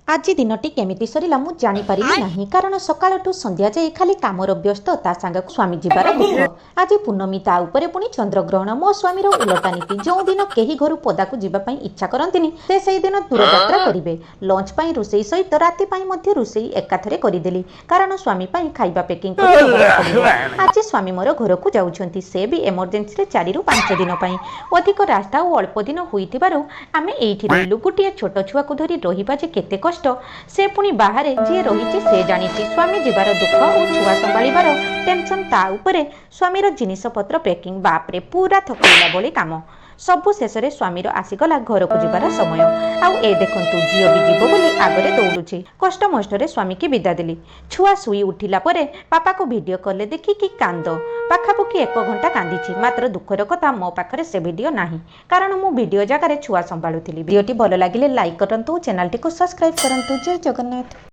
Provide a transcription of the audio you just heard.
ଆଜି ଦିନଟି କେମିତି ସରିଲା ମୁଁ ଜାଣିପାରିଲି ନାହିଁ, କାରଣ ସକାଳଠୁ ସନ୍ଧ୍ୟା ଯାଏ ଖାଲି କାମର ବ୍ୟସ୍ତ, ତା ସାଙ୍ଗକୁ ସ୍ୱାମୀ ଯିବାର ଦୁଃଖ। ଆଜି ପୂର୍ଣ୍ଣମୀ, ତା ଉପରେ ପୁଣି ଚନ୍ଦ୍ରଗ୍ରହଣ। ମୋ ସ୍ୱାମୀର ଉଲଟା ନୀତି, ଯେଉଁଦିନ କେହି ଘରୁ ପଦାକୁ ଯିବା ପାଇଁ ଇଚ୍ଛା କରନ୍ତିନି, ସେ ସେଇଦିନ ଦୂରଯାତ୍ରା କରିବେ। ଲଞ୍ଚ ପାଇଁ ରୋଷେଇ ସହିତ ରାତି ପାଇଁ ମଧ୍ୟ ରୋଷେଇ ଏକାଥରେ କରିଦେଲି, କାରଣ ସ୍ୱାମୀ ପାଇଁ ଖାଇବା ପ୍ୟାକିଂ କରି ଦେବାକୁ ପଡ଼ିବ। ଆଜି ସ୍ୱାମୀ ମୋର ଘରକୁ ଯାଉଛନ୍ତି, ସେ ବି ଏମର୍ଜେନ୍ସିରେ 4ରୁ 5 ଦିନ ପାଇଁ। ଅଧିକ ରାସ୍ତା ଓ ଅଳ୍ପ ଦିନ ହୋଇଥିବାରୁ ଆମେ ଏଇଠି ରହିଲୁ। ଗୋଟିଏ ଛୋଟ ଛୁଆକୁ ଧରି ରହିବା ଯେ କେତେ କଷ୍ଟ, ସେ ପୁଣି ବାହାରେ, ଯିଏ ରହିଛି ସେ ଜାଣିଛି। ସ୍ୱାମୀ ଯିବାର ଦୁଃଖ ଓ ଛୁଆ ସମ୍ଭାଳିବାର ଟେନସନ୍, ତା ଉପରେ ସ୍ୱାମୀର ଜିନିଷପତ୍ର ପ୍ୟାକିଂ, ବାପରେ, ପୁରା ଥକେଇଲା ଭଳି କାମ। ସବୁ ଶେଷରେ ସ୍ୱାମୀର ଆସିଗଲା ଘରକୁ ଯିବାର ସମୟ। ଆଉ ଏ ଦେଖନ୍ତୁ, ଝିଅ ବି ଯିବ ବୋଲି ଆଗରେ ଦୌଡୁଛି। କଷ୍ଟ ମଷ୍ଟରେ ସ୍ୱାମୀକି ବିଦା ଦେଲି। ଛୁଆ ଶୋଇ ଉଠିଲା ପରେ ପାପାକୁ ଭିଡ଼ିଓ କଲେ ଦେଖିକି କାନ୍ଦ। ପାଖାପାଖି ଏକ ଘଣ୍ଟା କାନ୍ଦିଛି। ମାତ୍ର ଦୁଃଖର କଥା, ମୋ ପାଖରେ ସେ ଭିଡ଼ିଓ ନାହିଁ, କାରଣ ମୁଁ ଭିଡ଼ିଓ ଜାଗାରେ ଛୁଆ ସମ୍ଭାଳୁଥିଲି। ଭିଡ଼ିଓଟି ଭଲ ଲାଗିଲେ ଲାଇକ୍ କରନ୍ତୁ, ଚ୍ୟାନେଲଟିକୁ ସବସ୍କ୍ରାଇବ୍ କରନ୍ତୁ। ଜୟ ଜଗନ୍ନାଥ।